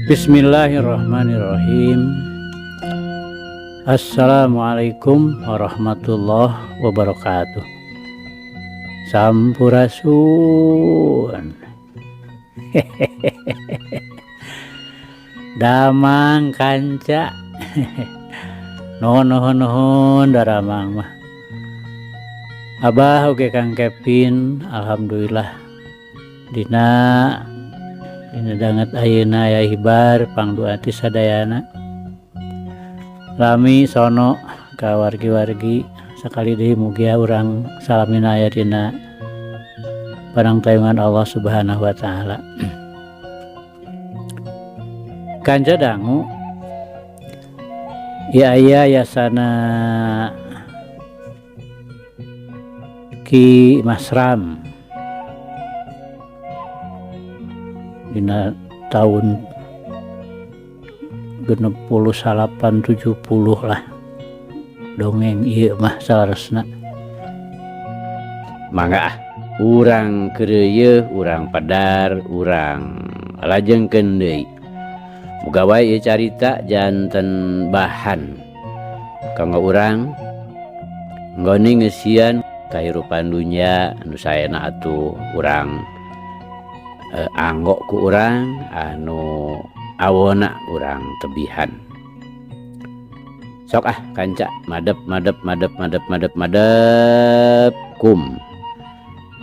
Bismillahirrahmanirrahim. Assalamualaikum warahmatullahi wabarakatuh. Sampurasun. Damang kanca. Nuhun nuhun nuhun daramang mah. Abah oge Kang Kevin, alhamdulillah dina dina danget ayeuna aya hibar pangdoa ti sadayana. Lami sono ka wargi-wargi sakali deui mugia urang salamina aya dina parangtayungan Allah Subhanahu wa taala. Kanca dangu ieu aya yasana Ki Masram dina tahun 69 70 lah dongeng ieu mah saleresna. Mangga ah urang keureuyeung, urang pedar, urang lajengkeun deui. Muga wae ieu carita janten bahan kanggo urang nggoni ngeusian kahirupan dunya anu saena atuh urang anggo ku urang anu awona urang tebihan. Sok ah kanca madep madep madep madep madep madep kum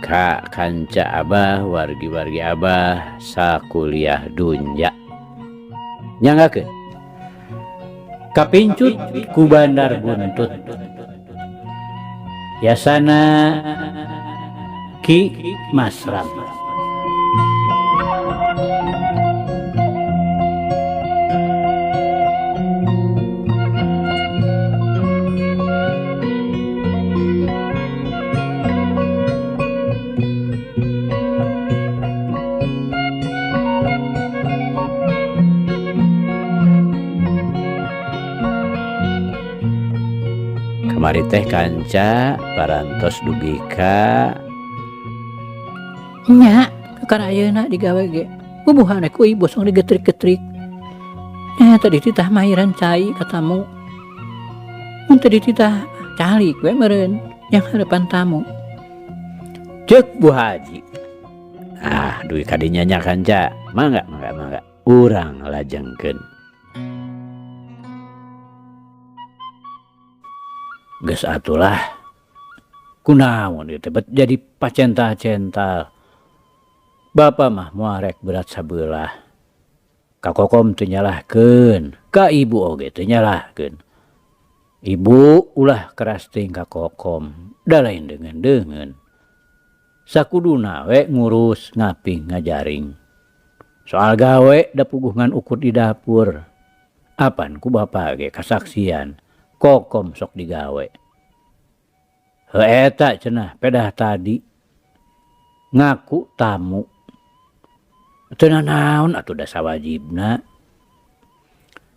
ka kanca abah wargi-wargi abah sakuliah dunya. Nyanggakeun kapincut ku bandar buntut yasana Ki Masram. Kamari teh kanca parantos dugi ka nya kana ayeuna digawe ge bubuhan ku ibu sok digetrik-getrik. Nya tadi titah mahiran cai ka tamu. Mun tadi titah calik we meureun yang harapan tamu. Ceuk Bu Haji. Ah, dugi ka dinya nya kanca. Mangga mangga mangga urang lajengkeun. Geus atulah kunaon ieu teh bet jadi pacental-cental. Bapa mah moal rek berat sabelah. Ka kokom teu nyalahkeun, ka ibu oge teu nyalahkeun. Ibu ulah keras teuing ka kokom, da lain deungeun-deungeun. Sakuduna we ngurus ngaping ngajaring. Soal gawe da puguh ngan ukur di dapur. Apan ku bapa ge kasaksian kokom sok digawe. Heuh eta cenah pedah tadi ngaku tamu. Teu nanaon atuh da sawajibna.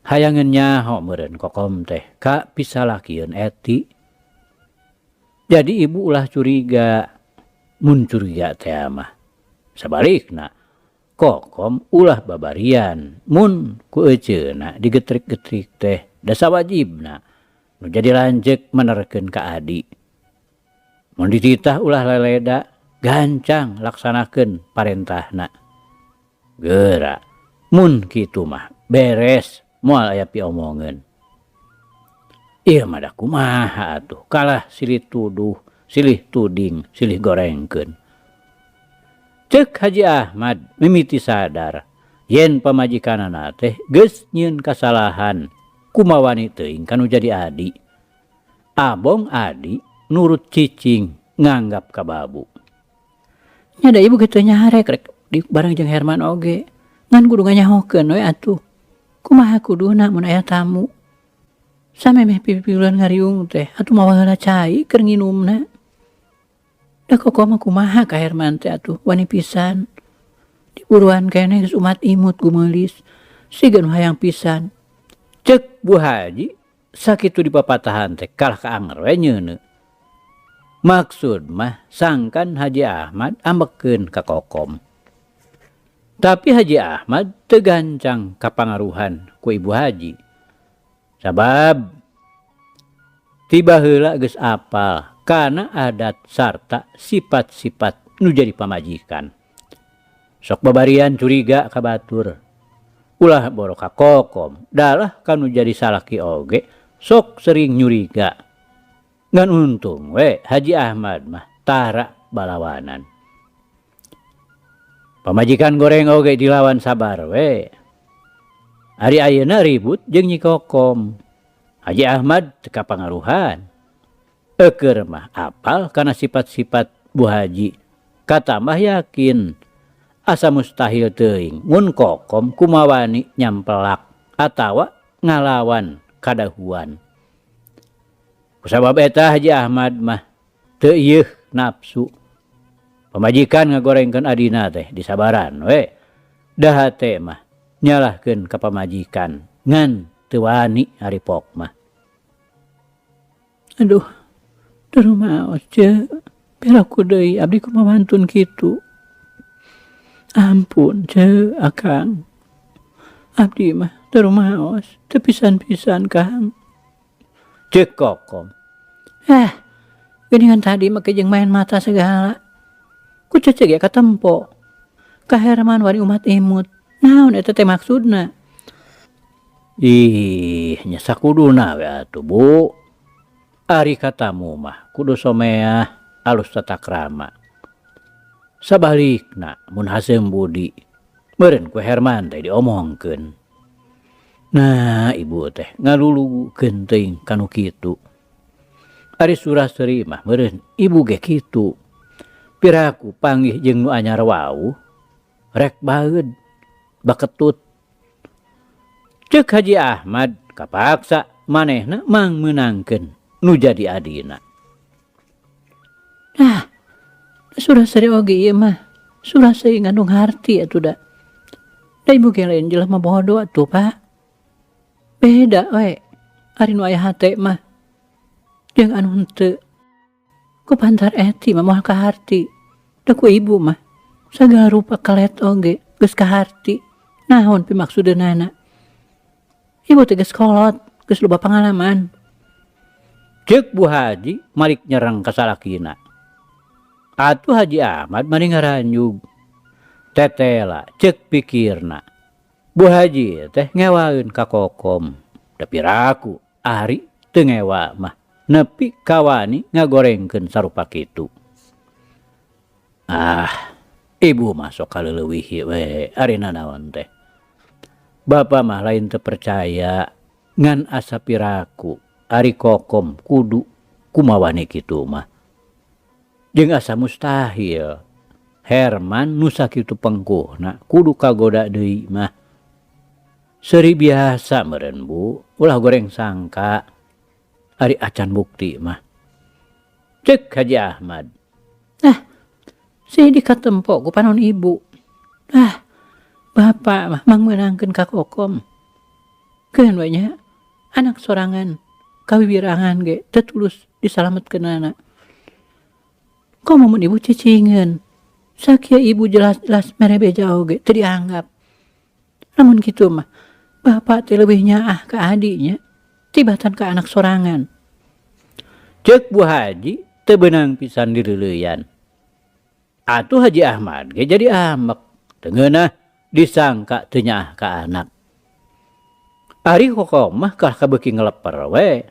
Hayangeun nyaho meureun kokom teh ka pisalakieun eti. Jadi ibu ulah curiga, mun curiga teh mah. Sabalikna kokom ulah babarian mun ku euceuna digetrik-getrik teh da sawajibna. Nu jadi lanceuk menerkeun ka adi. Mun dititah ulah leleda, gancang laksanakeun parentahna. Geura, mun kitu mah beres, moal aya piomongeun. Ieu mah da kumaha atuh, kalah silih tuduh, silih tuding, silih gorengkeun. Ceuk Haji Ahmad mimiti sadar yen pamajikanana teh geus nyieun kasalahan kumawani teuing kanu jadi adi. Abong adi nurut cicing nganggap ka babu. Nya da ibu kitu nyarek rek di bareng jeung Herman oge. Ngan kudu nganyahokeun we atuh. Kumaha kuduna mun aya tamu. Samemeh pipiluan ngariung teh atuh mawa heula cai keur nginumna. Da kokoh mah kumaha ka Herman teh atuh wani pisan. Diburuan keneh geus umat imut gumeulis. Siga nu hayang pisan. Ceuk Bu Haji sakitu dipapatahan teh kalah ka anger we nyeuneu. Maksud mah sangkan Haji Ahmad ambekeun ka kokom. Tapi Haji Ahmad teu gancang kapangaruhan ku Ibu Haji. Sabab ti baheula geus apal kana adat sarta sifat-sifat nu jadi pamajikan. Sok babarian curiga ka batur. Ulah boro ka Kokom, dalah ka nu jadi salaki oge sok sering nyuriga. Ngan untung we Haji Ahmad mah tara balawanan. Pamajikan goreng oge dilawan sabar we. Ari ayeuna ribut jeung Nyi Kokom. Haji Ahmad teu kapangaruhan. Eukeur mah apal kana sifat-sifat Bu Haji. Katambah yakin asa mustahil teuing mun Kokom kumawani nyampelak atawa ngalawan kadahuan. Kusabab eta Haji Ahmad mah teu ieuh nafsu. Pamajikan ngagorengkeun adina teh disabaran we. Da hate mah nyalahkeun ka pamajikan ngan teu wani haripok mah. Aduh, teu rumaos ce, piraku deui abdi kumaha wantun kitu. Ampun ce akang. Abdi mah teu rumaos, teu pisan-pisan Kang. Ceuk Kokom. Eh, geuningan tadi make jeung main mata segala. Ku cece ge katempo. Ka Herman wani umat imut. Naon eta teh maksudna? Ih, nya sakuduna we atuh Bu. Ari katamu mah kudu someah alus tata krama. Sabalikna mun haseum budi meureun ku Herman teh diomongkeun. Nah, ibu teh ngalulugukeun teuing ka nu kitu. Ari Suraseri mah meureun ibu ge kitu. Piraku panggih jeung nu anyar wauh rek baeud baketut. Ceuk Haji Ahmad kapaksa manehna mangmeunangkeun nu jadi adina. Nah, Suraseri oge ieu mah Suraseri ngandung harti atuh da. Da ibu ge lain jelema bodoh atuh Pak. Beda we ari nu aya hate mah jeung anu henteu. Ku pantar eti mah moal kaharti. Da ku ibu mah sagala rupa kelet oge geus kaharti. Naon pimaksudeunana? Ibu teh geus kolot, geus loba pangalaman. Ceuk Bu Haji malik nyerang ka salakina. Atuh Haji Ahmad mani ngaranjug. Tetela ceuk pikirna. Bu Haji teh ngewaeun ka Kokom. Da piraku ari teu ngewa mah nepi kawani ngagorengkeun sarupa kitu. Ah, ibu mah sok kaleulewihi we ari nanaon teh. Bapa mah lain teu percaya ngan asa piraku ari Kokom kudu kumawani kitu mah. Jeung asa mustahil Herman nu sakitu pengkuhna kudu kagoda deui mah. Seuri biasa meureun Bu, ulah goreng sangka ari acan bukti mah. Ceuk Haji Ahmad. Ah, si dikatempo ku panon ibu. Ah, bapak mah mangmeunangkeun ka Kokom. Keun we nya anak sorangan kawiwirangan ge teu tulus disalametkeunana. Komo mun ibu cicingeun. Sakieu ibu jelas-jelas mere beja oge teu dianggap. Lamun kitu mah bapak teh leuwih nyaah ka adinya tibatan ka anak sorangan. Ceuk Bu Haji teu beunang pisan direuleuyan. Atuh Haji Ahmad ge jadi ambek. Teu ngeunah disangka teu nyaah ka anak. Ari Kokom mah kalah kabeuki ngeleper we.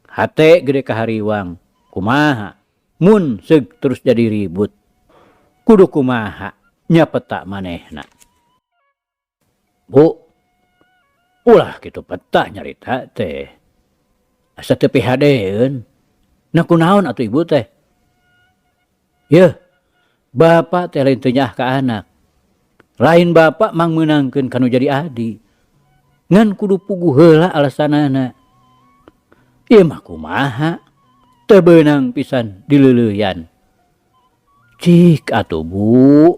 Hate gede kahariwang. Kumaha mun seug terus jadi ribut. Kudu kumaha nya peta manehna. Bu, ulah kitu peta nyarita teh. Asa teu pihadeeun. Nah kunaon atuh ibu teh? Yeuh, bapak teh lain teu nyaah ka anak. Lain bapak mangmeunangkeun ka nu jadi adi. Ngan kudu puguh heula alasanana. Ieu mah kumaha? Teu beunang pisan dileuleuyan. Cik atuh Bu,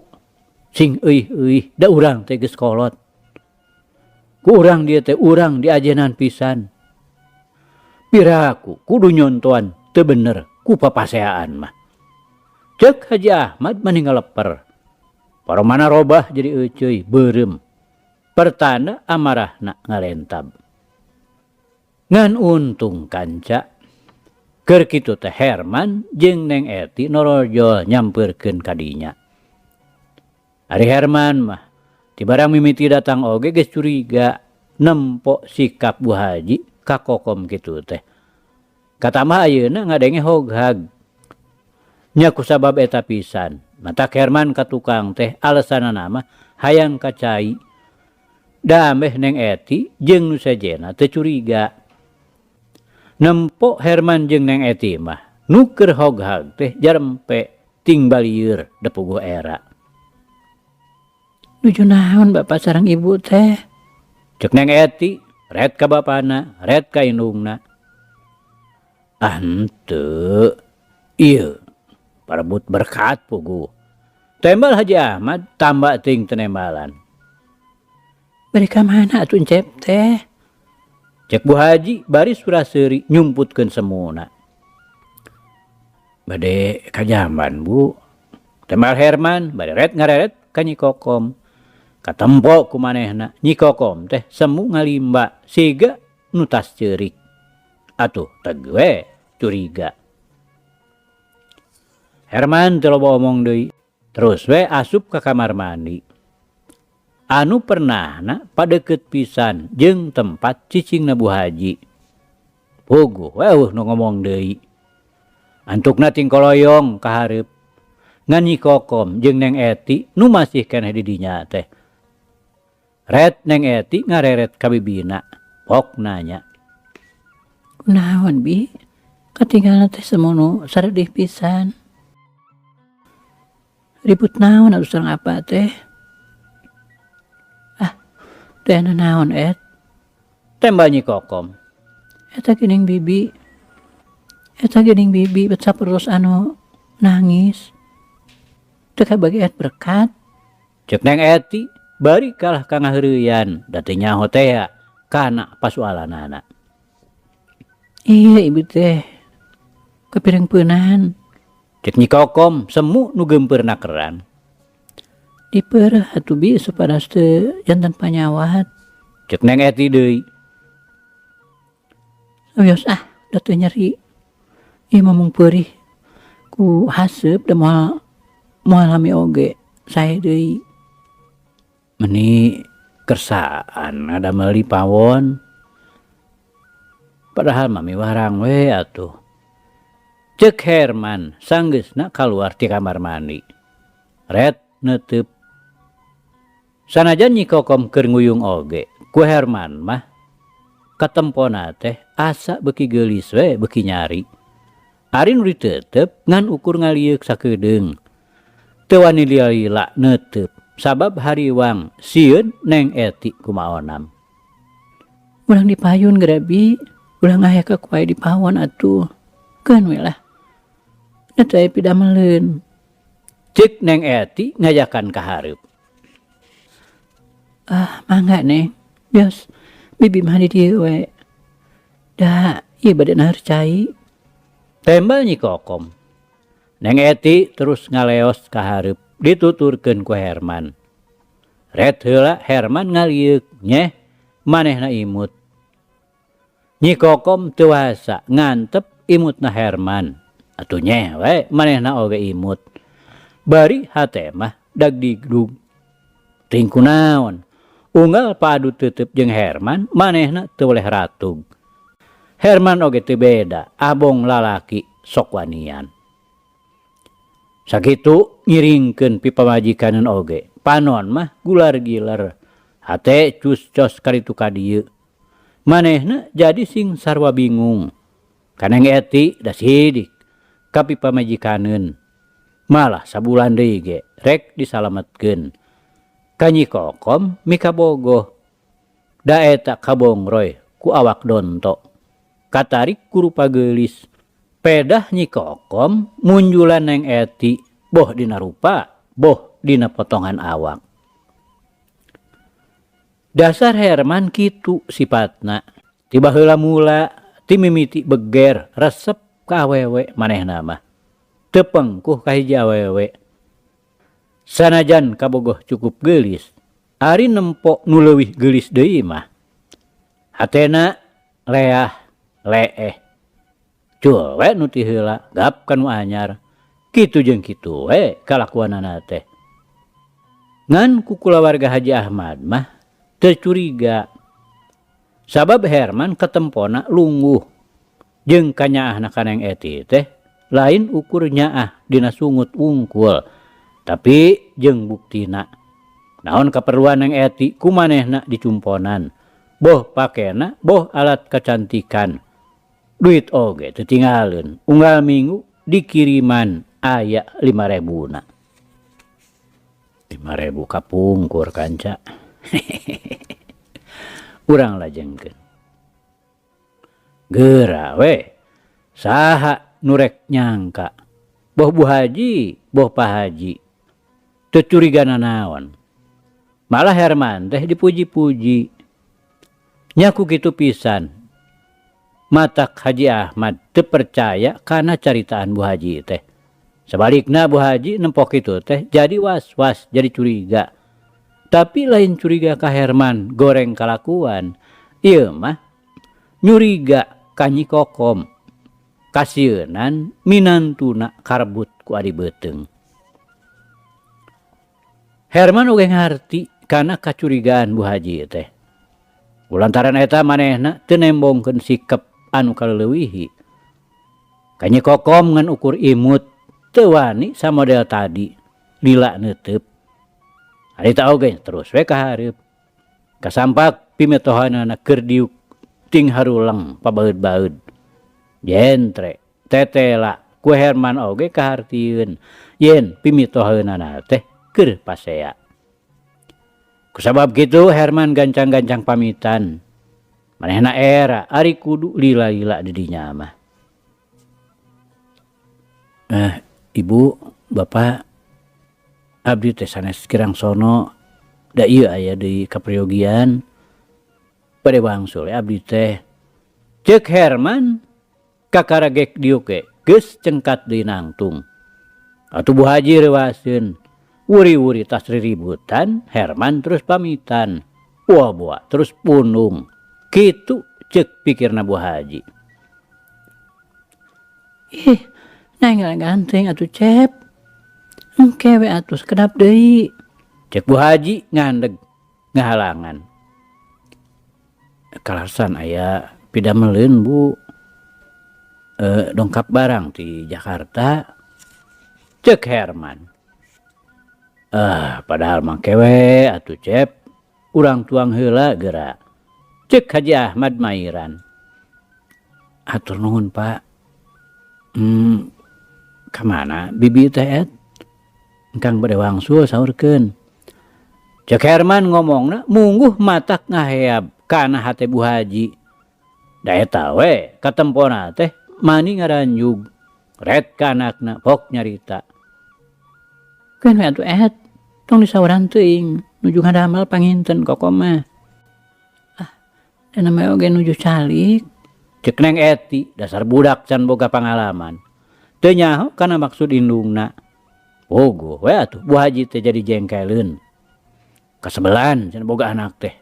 sing euih-euih da urang teh geus kolot. Ku urang dieu teh urang diajenan pisan. Piraku kudu nyontoan teu bener ku papaseaan mah. Ceuk Haji Ahmad mani ngaleper. Paromana robah jadi euceuy beureum. Pertanda amarahna ngalentab. Ngan untung kanca keur kitu teh Herman jeung Neng Eti norojol nyampeurkeun ka dinya. Ari Herman mah ti barang mimiti datang oge geus curiga nempo sikap Bu Haji ka Kokom kitu teh. Katamah ayeuna ngadenge hoghag. Nya kusabab eta pisan, matak Herman ka tukang teh alesanana mah hayang ka cai. Da ambeh Neng Eti jeung nu sejenna teu curiga. Nempo Herman jeung Neng Eti mah nu keur hoghag teh jarempe ting balieur da puguh era. Nuju naon bapak sareng ibu teh? Cek Neng Eti, ret ka bapana, ret ka indungna. Ah henteu, ieu parebut berkat puguh. Tembal Haji Ahmad tambah ting tenembalan. Bari ka mana atuh Encep teh? Cek Bu Haji bari sura-seuri nyumputkeun semuna. Bade ka jamban Bu. Tembal Herman bari ret ngareret ka Nyi Kokom. Katempo ku manehna Nyi Kokom teh semu ngalimba siga nu tas ceurik. Atuh teg we curiga. Herman teu loba omong deui, terus we asup ka kamar mandi. Anu pernahna padeukeut pisan jeung tempat cicingna Bu Haji. Puguh we eueuh nu ngomong deui. Antukna tingkoloyong ka hareup. Ngan Nyi Kokom jeung Neng Eti nu masih keneh di dinya teh. Ret Neng Eti ngareret ka bibina, pok nanya. Kunaon bi? Katinggalna teh semono saredih pisan. Ribut naon atuh sareng apa teh? Ah, teh naon et? Tembal Nyi Kokom. Eta geuning bibi. Eta geuning bibi bet sapertos anu nangis. Teu kabagian berkat. Cek Neng Eti bari kalah ka ngaheureuyan da teu nyaho tea kana pasualanana. Iya ibu teh kepireungpeunan. Cek Nyi Kokom semu nu geumpeurna keran. Dipeureuh atuh bi supados teu janten panyawat. Cek Neng Eti deui. Wios ah, da teu nyeri. Ieu mah mung peurih ku haseup da moal moal lami oge sae deui. Meni kersaan ngadamel di pawon. Padahal mah miwarang we atuh. Cek Herman sanggeusna kaluar ti kamar mandi. Ret neuteub. Sanajan Nyi Kokom keur nguyung oge, ku Herman mah katempona teh asa beuki geulis we beuki nyari. Ari nu diteuteup ngan ukur ngalieuk sakedeung. Teu wani lila-lila neuteub sabab hariwang sieun Neng Eti kumaonam. Urang dipayun geura bi, ulah ngahekek wae di pawon atuh. Keun we lah. Da teu aya pidameleun. Cek Neng Eti ngajakan ka hareup. Ah, mangga Neng. Bios, bibi mah di dieu we. Da, ieu bade naheur cai. Tembal Nyi Kokom. Neng Eti terus ngaleos ka hareup dituturkeun ku Herman. Ret heula Herman ngalieuk nyeh manehna imut. Nyi Kokom teu wasa ngantep imutna Herman. Atuh nyeh we manehna oge imut. Bari hate mah dagdigdug. Teuing kunaon? Unggal padu teuteup jeung Herman manehna teu boleh ratug. Herman oge teu beda, abong lalaki sok wanian. Sakitu ngiringkeun pipamajikaneun oge. Panon mah gular giler. Hate cus cos karitu ka dieu. Manehna jadi sing sarua bingung. Ka Neng Eti da sidik ka pipamajikaneun. Malah sabulan deui ge rek disalametkeun. Ka Nyi Kokom mikabogoh. Da eta kabongroy ku awak donto. Katarik ku rupa geulis. Pedah Nyi Kokom munjulan Neng Eti boh dina rupa boh dina potongan awak. Dasar Herman kitu sipatna. Ti baheula mula ti mimiti beger resep ka awewe manehna mah. Teu pengkuh ka hiji awewe. Sanajan kabogoh cukup geulis, ari nempo nu leuwih geulis deui mah hatena leah leeh. Cul we nu ti heula gap ka nu anyar, kitu jeung kitu we kalakuanana teh. Ngan ku kulawarga Haji Ahmad mah teu curiga. Sabab Herman katempona lungguh jeung kanyaahna ka Neng Eti teh lain ukur nyaah dina sungut wungkul, tapi jeung buktina. Naon kaperluan Neng Eti ku manehna dicumponan, boh pakena boh alat kacantikan. Duit oge teu tinggaleun, unggal minggu dikiriman aya 5.000-na. 5.000 kapungkur kanca. Urang lajengkeun. Geura we, saha nu rek nyangka, boh Bu Haji, boh Pak Haji, teu curiga nanaon. Malah Herman teh dipuji-puji. Nya ku kitu pisan. Matak Haji Ahmad teu percaya kana caritaan Bu Haji teh. Sabalikna Bu Haji nempok kitu teh jadi was-was, jadi curiga. Tapi lain curiga ka Herman goreng kalakuan, ieu mah nyuriga ka Nyi Kokom. Kasieunan minantuna karebut ku adi beuteung. Herman oge ngarti kana kacurigaan Bu Haji teh. Kulantaran eta manehna teu nembongkeun sikep anu kaleuwihi. Ka Nyi Kokom ngan ukur imut teu wani samodel tadi lila neuteup. Harita oge terus we ka hareup. Kasampak pimitohanana keur diuk ting haruleng pabaeud-baeud. Jentre tetela ku Herman oge kahartieun yen pimitoheunana teh keur pasea. Kusabab kitu Herman gancang-gancang pamitan. Manehna era ari kudu lila-lila di dinya mah. Ibu, bapak, abdi teh sanes kirang sono da ieu aya deui kaperyogian bade wangsul abdi teh. Ceuk Herman kakara gek diuk ge geus cengkat deui nangtung. Atuh Bu Haji reuaseun, wuri-wuri tas riributan, Herman terus pamitan. Wah boa terus pundung. Kitu ceuk pikirna Bu Haji. Ih, nengel ganteng atuh Cep. Engke we atuh sakedap deui. Cek Bu Haji ngandeg ngahalangan. Kalasan aya pidameleun Bu. Dongkap barang ti Jakarta. Cek Herman. Padahal mah kewe atuh Cep. Urang tuang heula geura. Cek Haji Ahmad mairan. Hatur nuhun Pak. Kamana bibi teh et? Engkang bade wangsul saurkeun. Cek Herman ngomongna mungguh matak ngaheab kana hate Bu Haji. Da eta we katempona teh mani ngaranjug. Ret ka anakna pok nyarita. Keun we atuh et, tong disauran teuing nuju ngadamel panginten kokom mah. Ah, da namanya oge nuju calik. Cek Neng Eti dasar budak can boga pangalaman. Teu nyaho kana maksud indungna. Pogo we atuh Bu Haji teh jadi jengkeleun. Kasebelan cenah boga anak teh.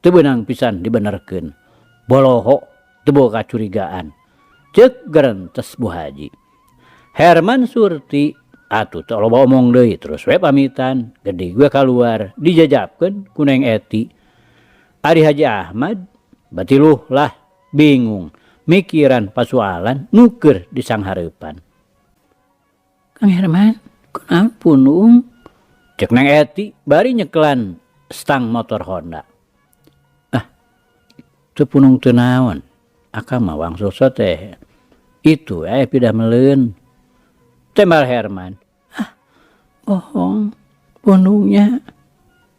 Teu beunang pisan dibenerkeun. Boloho teu boga kacurigaan. Ceuk gerentes Bu Haji. Herman Surti atuh teu loba omong deui terus we pamitan. Gede we kaluar dijajabkeun ku Neng Eti. Ari Haji Ahmad batiluh lah bingung mikiran pasualan nu keur disanghareupan. Kang Herman, kunaon pundung? Cek Neng Eti bari nyekelan stang motor Honda. Ah, teu punung teu naon. Akang mah wangsul teh. Itu pidameleun. Tembal Herman. Ah, bohong. Pundungnya.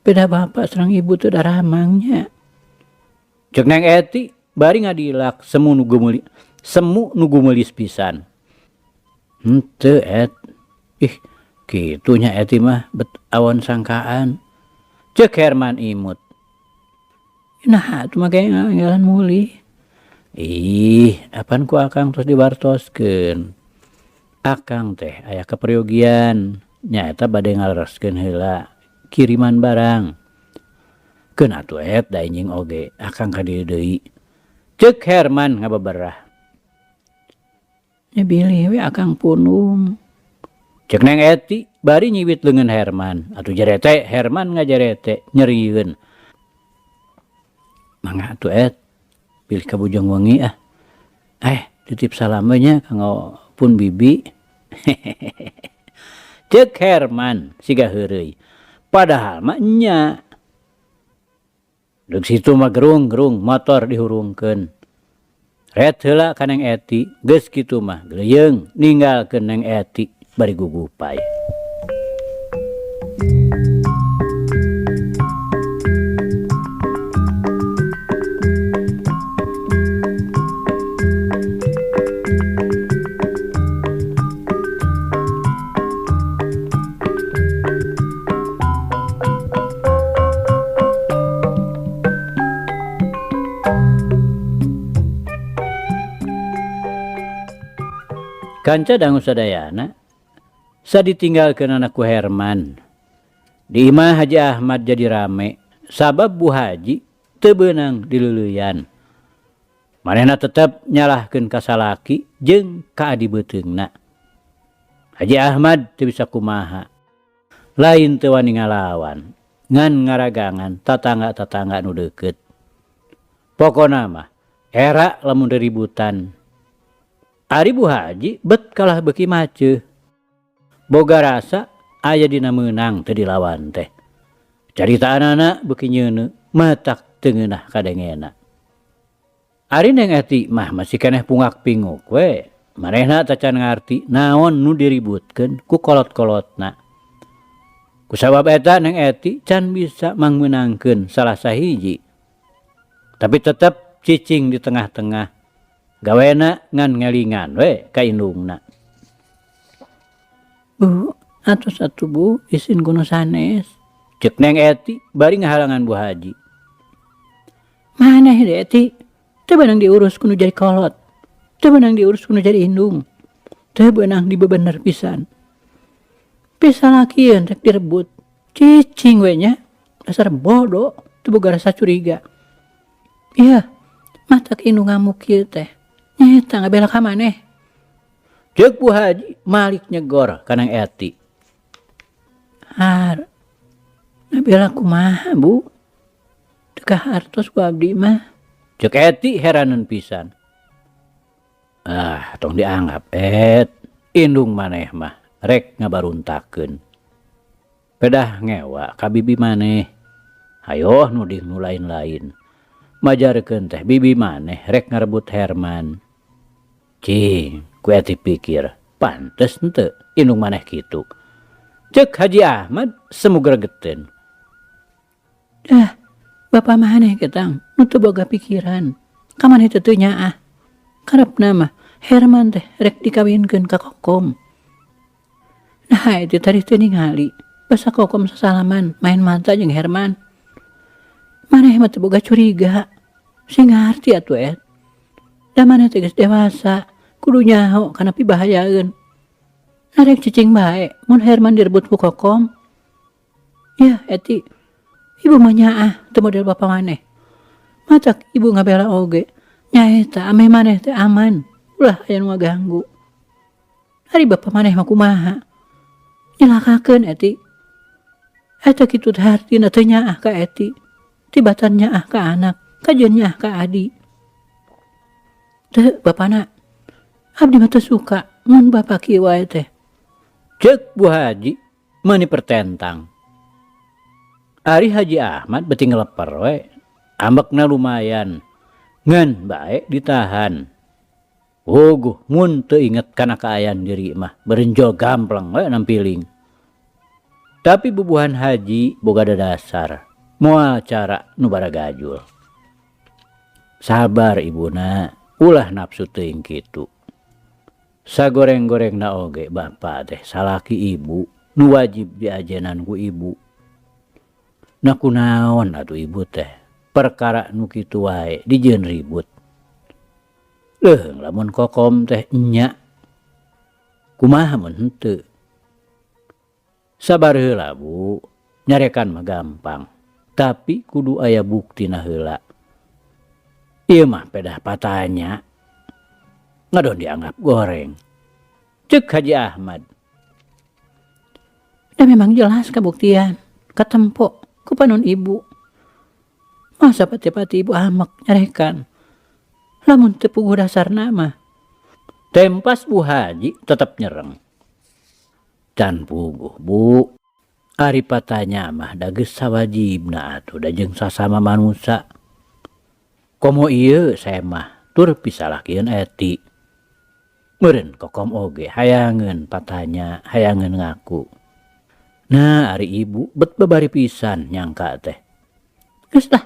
Beda bapak sareng ibu teu daramangnya. Cek Neng Eti bari ngadilak semu nu geumeli, semu nu gumeulis pisan. Henteu et. Ih, kitunya Eti mah bet awon sangkaan. Cek Herman imut. Nah, atuh mah kayak nganggalan mulih. Ih, apan ku akang terus diwartoskeun. Akang teh aya kaperyogian. Nyaeta bade ngalereskeun heula kiriman barang. Keun atuh Et da enjing oge akang ka dieu deui. Ceuk Herman ngabeberah. Nya bilih we akang pundung. Ceuk Neng Eti bari nyiwit leungeun Herman. Atuh jerete Herman ngajerete nyerieun. Mangga atuh Et bilih ka bujang wengi ah. Titip salam we nya kanggo pun bibi. Ceuk Herman siga heureuy. Padahal mah nya. Deuk situ mah gerung-gerung motor dihurungkeun. Ret heula ka Neng Eti, geus kitu mah gleuyeung ninggalkeun Neng Eti bari gugupay. Kanca dangu sadayana saditinggalkeun anak ku Herman. Di imah Haji Ahmad jadi rame sabab Bu Haji teu beunang dileuleyan. Manehna tetep nyalahkeun ka salaki jeung ka adi beuteungna. Haji Ahmad teu bisa kumaha. Lain teu wani ngalawan, ngan ngaragangan tatangga-tatangga nu deukeut. Pokona mah era lamun ributan. Ari Bu Haji bet kalah beuki maceuh. Boga rasa aya dina meunang teu dilawan teh. Caritaanana beuki nyeuneu, matak teu ngeunah kadengena. Ari Neng Eti mah masih keneh pungak-pinguk we. Manehna tacan ngarti naon nu diributkeun ku kolot-kolotna. Kusabab eta Neng Eti can bisa mangmeunangkeun salah sahiji. Tapi tetep cicing di tengah-tengah. Gawena ngan ngelingan we ka indungna. Bu, atos atuh Bu, isin kuno sanes. Ceuk Neng Eti bari ngahalangan Bu Haji. Maneh de Eti, teu beunang diurus kuno jadi kolot. Teu beunang diurus kuno jadi indung. Teu beunang dibebener pisan. Pisalakieun rek direbut. Cicing we nya, dasar bodoh, teu boga rasa curiga. Iya, matak indung ngamuk kieu teh. Nyeta ngabela ka maneh. Ceuk Bu Haji malik nyegor ka Neng Eti. Har, ngabela kumaha Bu? Teu kahartos ku abdi mah. Ceuk Eti heraneun pisan. Ah, tong dianggap Et, indung maneh mah rek ngabaruntakeun. Pedah ngewa ka bibi maneh. Hayoh nuding nu lain-lain. Majarkeun teh bibi maneh rek ngarebut Herman. Cing, ku Eti pikir, pantes henteu indung maneh kitu. Ceuk Haji Ahmad semu gregeteun. Dah, bapa maneh ketang nu teu boga pikiran. Ka maneh teh teu nyaah. Karepna mah Herman teh rek dikawinkeun ka Kokom. Nah, itu tadi teu ningali. Basa Kokom sasalaman main mata jeung Herman. Maneh mah teu boga curiga. Sing ngarti atuh Et. Da maneh teh geus dewasa, kudu nyaho kana pibahayaeun. Narek cicing bae mun Herman direbut ku Kokom. Yah, Eti, ibu mah nyaah teu model bapa maneh. Matak ibu ngabela oge. Nyaeta ameh maneh teh aman, ulah aya nu ngaganggu. Ari bapa maneh mah kumaha? Nyelakakeun Eti. Eta kitu teh hartina teu nyaah ka Eti. Tibatan nyaah ka anak, kajeun nyaah ka adi. Teu bapana, abdi mah teu suka mun bapa kieu wae teh. Ceuk Bu Haji meuni pertentang. Ari Haji Ahmad beuti ngeleper we, ambekna lumayan. Ngan bae ditahan. Puguh mun teu inget kana kaayaan diri mah berenjo gampleng we nampiling. Tapi bubuhan haji boga dadasar, moal cara nu baragajul. Sabar ibuna, ulah nafsu teuing kitu. Sagoreng-gorengna oge bapa teh salaki ibu nu wajib diajenan ku ibu. Nah kunaon atuh ibu teh perkara nu kitu wae dijieun ribut. Leuheung lamun kokom teh nya kumaha mun henteu. Sabar heula, Bu, nyarekan mah gampang, tapi kudu aya buktina heula. Ieu mah pedah patanya ngadon dianggap goreng. Cek Haji Ahmad. Da memang jelas kabuktian, katempo ku panon ibu. Masa pati-pati ibu amek nyarekan. Lamun teu puguh dasarna mah. Tempas Bu Haji tetep nyereng. Can puguh, Bu. Ari patanya mah da geus sawajibna atuh da jeung sasama manusa. Komo ieu semah tur pisalakieun Eti. Meureun Kokom oge hayangeun patanya, hayangeun ngaku. Nah, ari ibu bet babari pisan nyangka teh. Geus lah.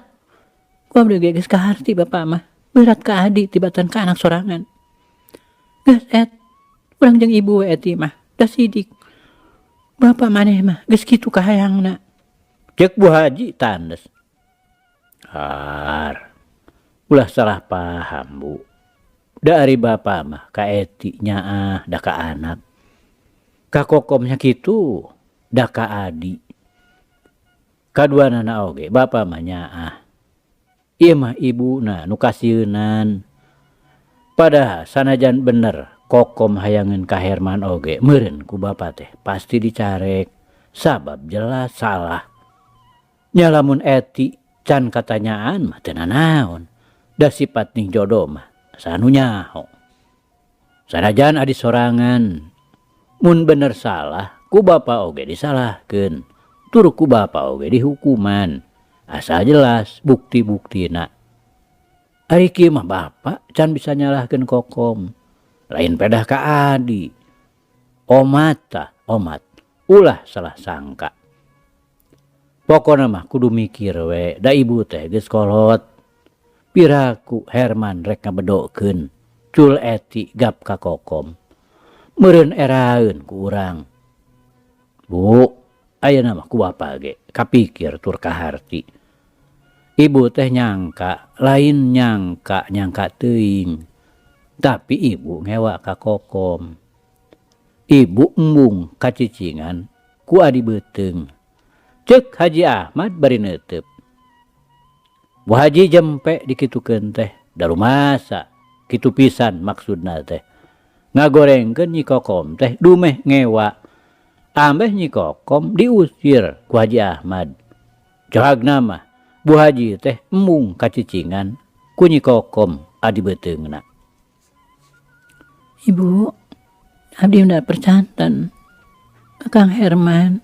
Ku abdi ge geus kaharti bapak mah. Berat ka adi tibatan ka anak sorangan. Geus et, urang jeung ibu we Eti mah, da sidik. Bapak maneh mah geus kitu kahayangna. Cek Bu Haji tandes. Har, ulah salah paham, Bu. Da ari bapak mah ka Eti nyaah da ka anak. Ka Kokomnya kitu da ka adi. Kaduanana oge bapak mah nyaah. Ieu mah ibuna nu kasieunan. Padahal sanajan bener Kokom hayangeun ka Herman oge meureun ku bapa teh pasti dicarek sabab jelas salah. Nya lamun Eti can katanyaan mah teu nanaon. Da sifat ning jodoh mah sanu nyaho. Sanajan adi sorangan mun bener salah ku bapa oge disalahkeun, tur ku bapa oge dihukuman asal jelas bukti-buktina. Ari kieu mah bapa can bisa nyalahkeun Kokom. Lain pedah ka adi. Omat tah, omat. Ulah salah sangka. Pokona mah kudu mikir we, da ibu teh geus kolot. Piraku Herman rek ngabedokeun cul Eti gap ka Kokom. Meureun eraeun ku urang. Bu, ayeuna mah ku bapa ge kapikir tur kaharti. Ibu teh nyangka, lain nyangka nyangka teuing. Tapi ibu ngewa ka Kokom. Ibu embung kacicingan ku adi beuteung. Cek Haji Ahmad bari neuteup. Bu Haji jempe dikitukeun teh, da rumasa kitu pisan maksudna teh. Ngagorengkeun Nyi Kokom teh dumeh ngewa. Ambeh Nyi Kokom diusir ku Haji Ahmad. Cohagna mah Bu Haji teh embung kacicingan ku Nyi Kokom adi beuteungna. Ibu, abdi udah percanten. Kakang Herman.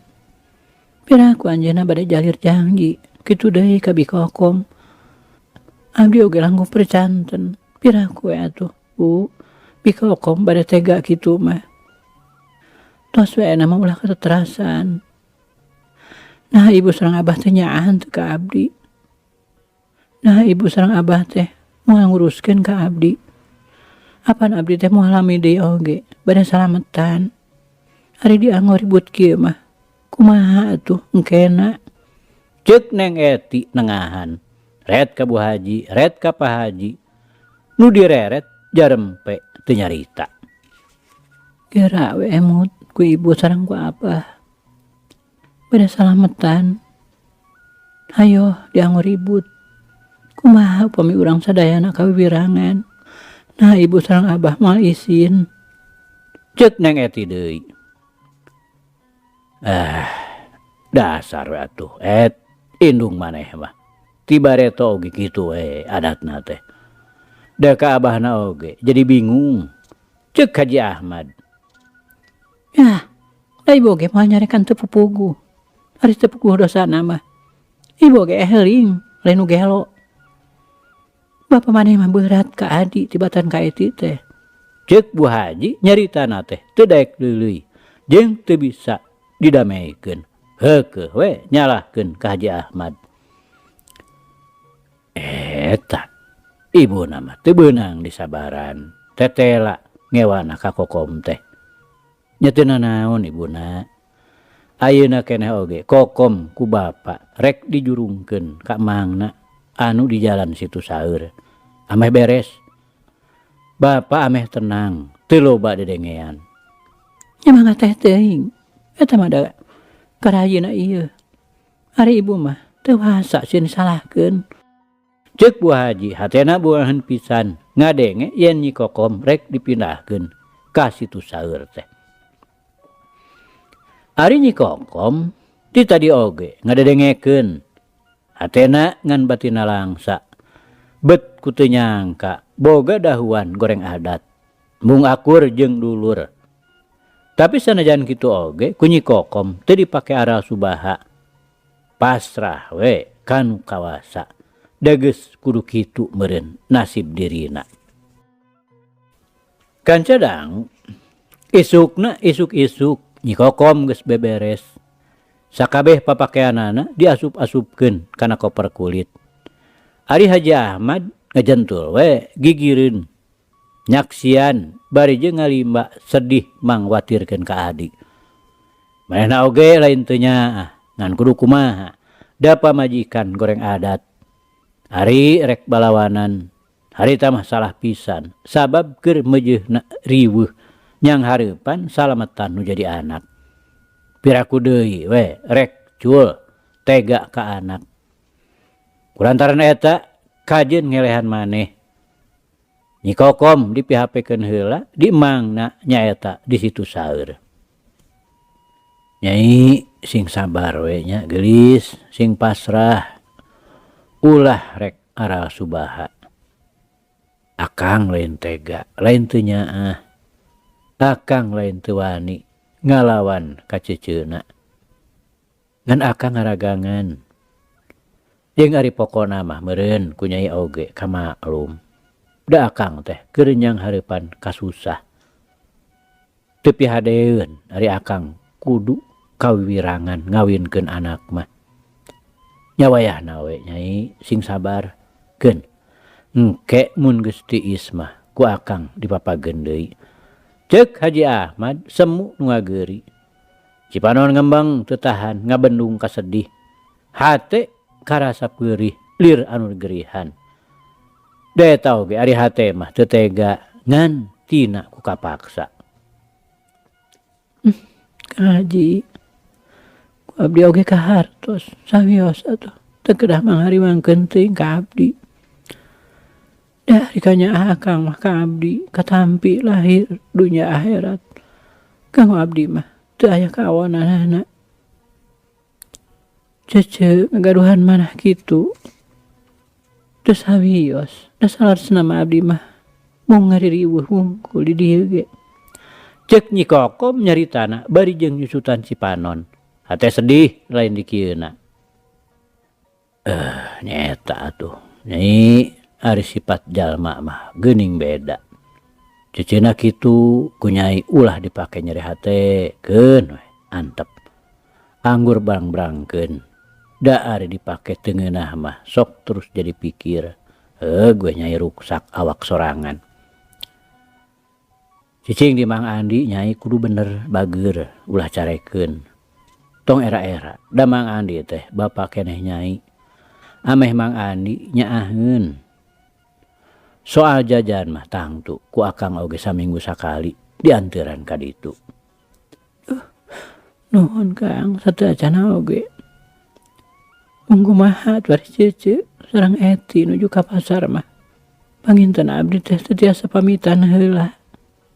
Piraku anjeunna bade jalir janji, kitu deui ka Bi Kokom. Abdi oge langkung percanten. Piraku we atuh, Bu. Bi Kokom bade tega kitu mah. Tos we na mah ulah kateterasan. Nah, ibu sareng abah teh nyaahan teu ka abdi. Nah, ibu sareng abah teh moal nguruskeun ka abdi. Apan abdi teh moal lami deui oge, bade salametan. Ari dianggo ribut kieu mah, kumaha atuh engkena. Cek Neng Eti nengahan. Ret ka Bu Haji, ret ka Pak Haji. Nu direret jarempe teu nyarita. Gera we emut ku ibu sareng ku abah. Bade salametan. Hayo dianggo ribut. Kumaha upami urang sadayana kawiwirangan. Nah, ibu sareng abah moal isin. Cek Neng Eti deui. Ah, dasar we atuh et indung maneh mah. Ti bareto oge kitu we adatna teh. Da ka abahna oge jadi bingung. Cek Haji Ahmad. Yah, da ibu oge moal nyarekan teu pupuguh. Ari teu puguh dosana mah. Ibu oge eheling, lain nu gelo. Bapak maneh mah berat ka adi tibatan ka Eti teh. Cek Bu Haji nyaritana teh teu daek leuleui jeung teu bisa didameikeun. Heukeeh we nyalahkeun ka Haji Ahmad. Eta ibuna mah teu beunang disabaran. Tetela ngewana ka Kokom teh. Nya teu nanaon ibuna. Ayeuna keneh oge Kokom ku bapa rek dijurungkeun ka mangna anu di jalan situ saeur. Ameh beres. Bapa ameh tenang, teu loba dedengean. Nya mangga teh teuing. Eta mah da Karayina ieu. Ari ibu mah teu wasa sieun disalahkeun. Cek Bu Haji hatena bungaheun pisan ngadenge yen Nyi Kokom rek dipindahkeun ka Situ Saeur teh. Ari Nyi Kokom ti tadi oge ngadedengekeun hatena ngan batin nalangsa bet ku teu nyangka boga dahuan goreng adat mung akur jeung dulur. Tapi sanajan kitu oge ku Nyi Kokom teu dipake aral subaha pasrah we kanu kawasa. Da geus kudu kitu meureun nasib dirina. Kanca dangu isukna isuk-isuk Nyi Kokom geus beberes. Sakabeh papakeanana diasup-asupkeun kana koper kulit. Ari Haji Ahmad ngajentul we gigireun nyaksian bari jeung ngalimba sedih mangwatirkeun ka adi. Manehna oge lain teu nyaah ngan kudu kumaha da pamajikan goreng adat. Ari rek balawanan harita mah salah pisan sabab keur meujeuhna riweuh nyang hareupan salametan nu jadi anak. Piraku deui we rek cul tega ka anak. Kulantaran eta kajeun ngelehan maneh. Nyi Kokom dipihapekeun heula dimangna nyaeta di Situ Saeur. Nyai sing sabar we nya geulis sing pasrah. Ulah rek aral subaha. Akang lain tega, lain teu nyaah. Akang lain teu wani ngalawan ka ceceuna. Ngan akang ngaragangan. Jeung ari pokona mah meureun ku nyai oge kamaklum. Da akang teh keur nyang hareupan kasusah. Teu pihadeeun ari akang kudu kawiwirangan ngawinkeun anak mah. Nya wayahna we nyai sing sabar keun engke mun geus tiis mah ku akang dipapageun deui. Ceuk Haji Ahmad semu nu ngageuri. Cipanon ngembang teu tahan ngabendung kasedih. Hate karasa peurih lir anu gerihan. Da eta oge ari hate mah teu tega ngan tina ku kapaksa. Kang Haji, ku abdi oge kahartos sawios atuh teu kedah manghariwangkeun teuing ka abdi. Da ari kanyaah akang mah ka abdi katampi lahir dunya akhirat. Kanggo abdi mah teu aya kawonanana. Cece ngagaduhan manah kitu. Teu sawios da salaresna mah abdi mah mung ngaririweuh wungkul di dieu ge. Ceuk Nyi Kokom nyaritana bari jeung nyusutan Cipanon. Hate sedih lain dikieuna. Nyaeta atuh. Nyai ari sifat jalma mah geuning beda. Ceceuna kitu ku nyai ulah dipake nyeri hate keun we antep. Anggur barang-barangkeun. Da ari dipake teu ngeunah mah sok terus jadi pikir. Heuh gue nyai ruksak awak sorangan. Cicing di Mang Andi nyai kudu bener bager ulah carekeun. Tong era-era da Mang Andi teh bapa keneh nyai. Ameh Mang Andi nyaaheun. Soal jajan mah tangtu ku akang oge saminggu sakali dianteuran ka ditu. Nuhun Kang sateuacanna oge. Mung kumaha atuh ari cece sareng Eti nuju ka pasar mah. Panginten abdi teh teu tiasa pamitan heula.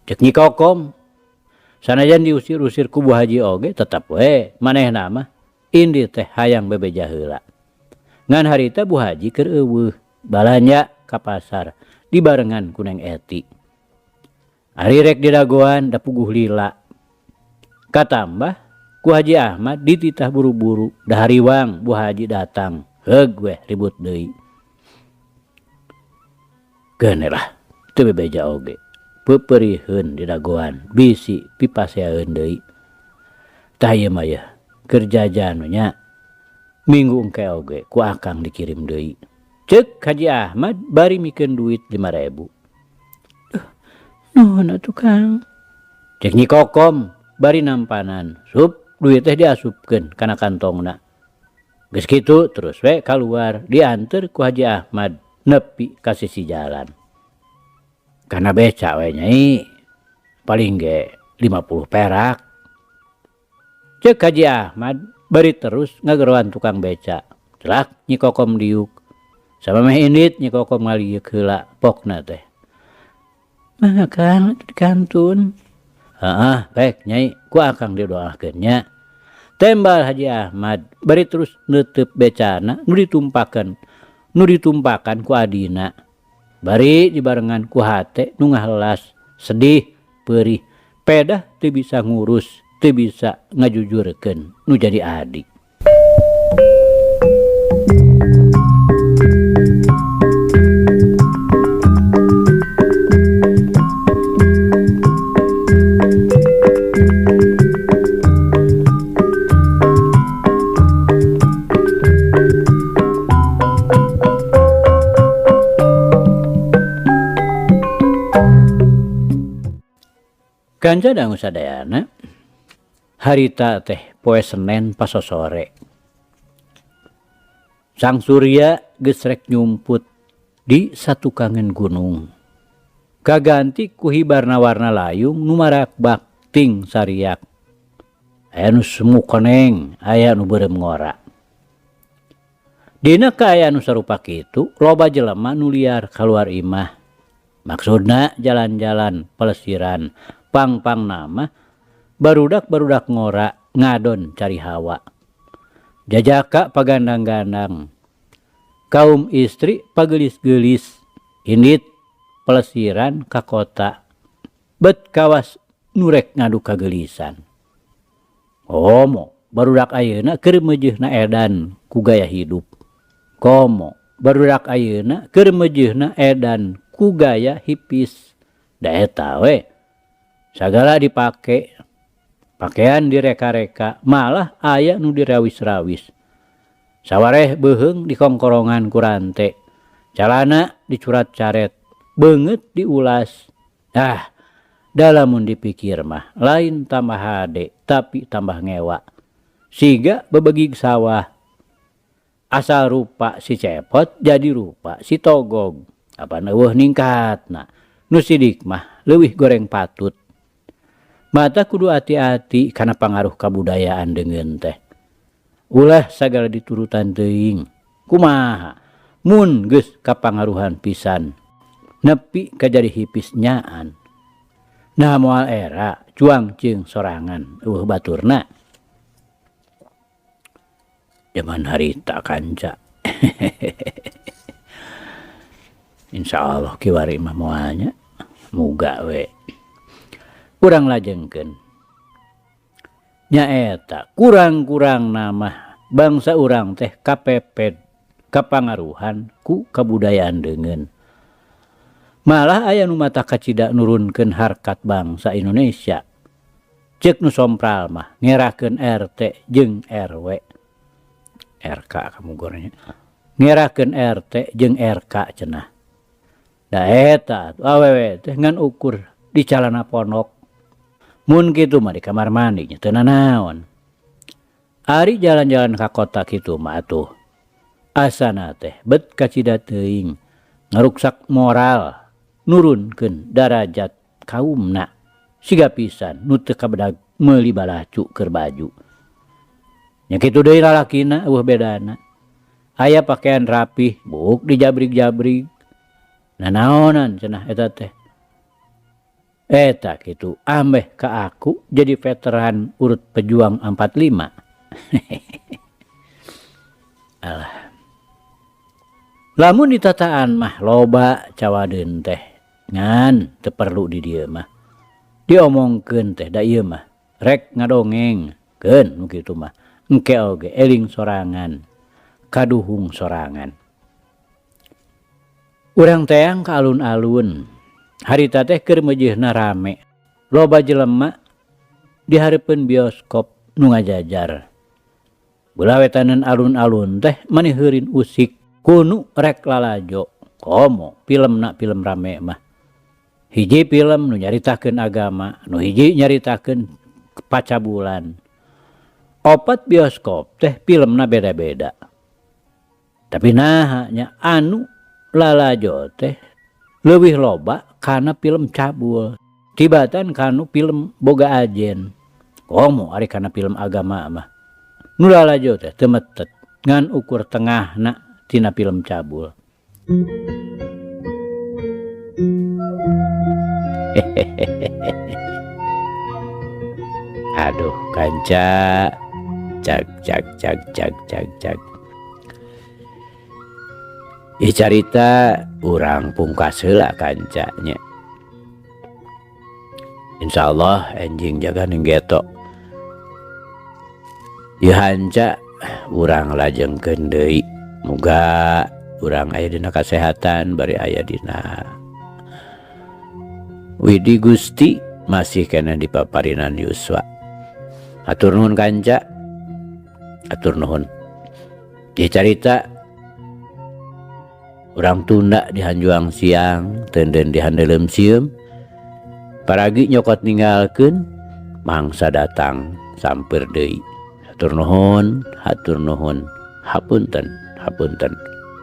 Ceuk Nyi Kokom sanajan diusir-usir ku Bu Haji oge tetep we manehna mah indi teh hayang bebeja heula. Ngan harita Bu Haji keur eueuh balanja ka pasar dibarengan ku Neng Eti. Ari rek didagoan da puguh lila. Katambah ku Haji Ahmad dititah buru-buru da hariwang Bu Haji datang heug weh ribut deui. Geun lah teu bebeja oge. Peupeuriheun didagoan bisi pipaseaeun deui. Tah ieu mah yeuh keur jajan nya minggu engke oge ku akang dikirim deui. Ceuk Haji Ahmad bari mikeun duit 5.000. Nuhun atuh Kang. Ceuk Nyi Kokom bari nampanan sup duit teh diasupkeun kana kantongna. Geus kitu terus we kaluar dianteur ku Haji Ahmad nepi ka sisi jalan. Kana beca we nyai paling ge 50 perak. Ceuk Haji Ahmad Bari terus ngageroan tukang beca. Celak Nyi Kokom diuk. Samameh indit Nyi Kokom ngalieuk heula pokna teh. Mangga Kang atuh dikantun. Heeh, pek Nyai, ku akang didoakeun nya. Tembal Haji Ahmad bari terus neuteup becana nu ditumpakan nu ditumpakan ku adina. Bari dibarengan ku hate nu ngaheulas, sedih, peurih, pedah teu bisa ngurus, teu bisa ngajujurkeun nu jadi adi. Kanca dangu sadayana, harita teh poe Senen pasosore. Sang Surya geus rek nyumput di satukangeun gunung. Kaganti ku hibarna warna layung nu marakbak ting sariak. Aya nu semu koneng, aya nu beureum ngora. Dina kaayaan nu sarupa kitu, loba jelema nu liar kaluar imah. Maksudna jalan-jalan pelesiran, pang-pang nama barudak-barudak ngora ngadon cari hawa. Jajaka pagandang-gandang, kaum istri pagelis-gelis, indit pelesiran ka kota, bet kawas nurek ngadu kagelisan. Komo barudak ayeuna keur meujeuhna edan ku gaya hidup. Komo barudak ayeuna keur meujeuhna edan ku gaya hipis. Da eta we sagala dipake, pakaian direka-reka, malah aya nu dirawis-rawis. Sawareh beuheung dikongkorongan ku rante, calana dicurat-caret, beungeut diulas. Ah, da lamun dipikir mah lain tambah hade tapi tambah ngewa. Siga bebegig sawah. Asal rupa si cepot jadi rupa si togog. Apan eueuh ningkatna, nu sidik mah leuwih goreng patut. Mata kudu hati-hati kana pangaruh kabudayaan deungeun teh. Ulah sagala diturutan teuing. Kumaha mun geus kapangaruhan pisan nepi ka jadi hipis nyaan. Nah moal era cuang ceung sorangan eueuh baturna. Jaman harita kanca. Insyaallah kiwari mah moalnya muga we. Urang lajengkeun. Nyaeta kurang-kurang nama bangsa urang teh kapepet kapangaruhan ku kabudayaan deungeun. Malah aya nu mata kacida nurunkeun harkat bangsa Indonesia. Ceuk nu sompral mah ngerakeun RT jeung RW. RK kamugornya. Ngerakeun RT jeung RK cenah. Da eta atuh awewe teh ngan ukur di calana pondok. Mun kitu mah di kamar mandi nya teu nanaon. Ari jalan-jalan ka kota kitu mah atuh. Asana teh bet kacida teuing ngaruksak moral, nurunkeun darajat kaumna. Siga pisan nu teu kabedag meuli balacu keur baju. Nya kitu deui lalakina eueuh bedana. Aya pakaian rapih buuk dijabrig-jabrig. Nanaonan cenah eta teh. Eta kitu ambeh ka aku jadi veteran urut pejuang 45. Alah. Lamun ditataan mah loba cawadeun teh ngan teu perlu di dieu mah. Diomongkeun teh da ieu mah rek ngadongeng keun nu kitu mah. Engke oge eling sorangan, kaduhung sorangan. Urang teang ka alun-alun. Harita teh keur meujeuhna rame. Loba jelema di hareupeun bioskop nu ngajajar. Belah wetaneun alun-alun teh maniheurin usik kunu rek lalajo. Komo filmna film rame mah. Hiji film nu nyaritakeun agama, nu hiji nyaritakeun pacabulan. Opat bioskop teh filmna beda-beda. Tapi naha nya anu lalajo teh leuwih loba kana film cabul tibatan kanu film boga ajen. Komo ari kana film agama mah. Nu lalajo teh teu metet ngan ukur tengahna tina film cabul. Aduh kanca cag cag cag cag cag cag. Ih carita urang pungkas heula kanca nya. Insyaallah enjing jaga ning geto. Ieu hanca urang lajengkeun deui. Muga urang aya dina kasehatan bari aya dina Widi Gusti masih keneh di paparinan yuswa. Hatur nuhun kanca. Hatur nuhun. Ieu carita urang tunda di hanjuang siang tenden di handeuleum sieum. Paragi nyokot ninggalkeun mangsa datang sampeur deui. Hatur nuhun, hatur nuhun, hapunten, hapunten.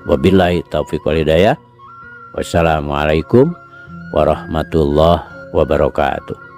Wabillahi taufiq wal hidayah. Wassalamualaikum warahmatullahi wabarakatuh.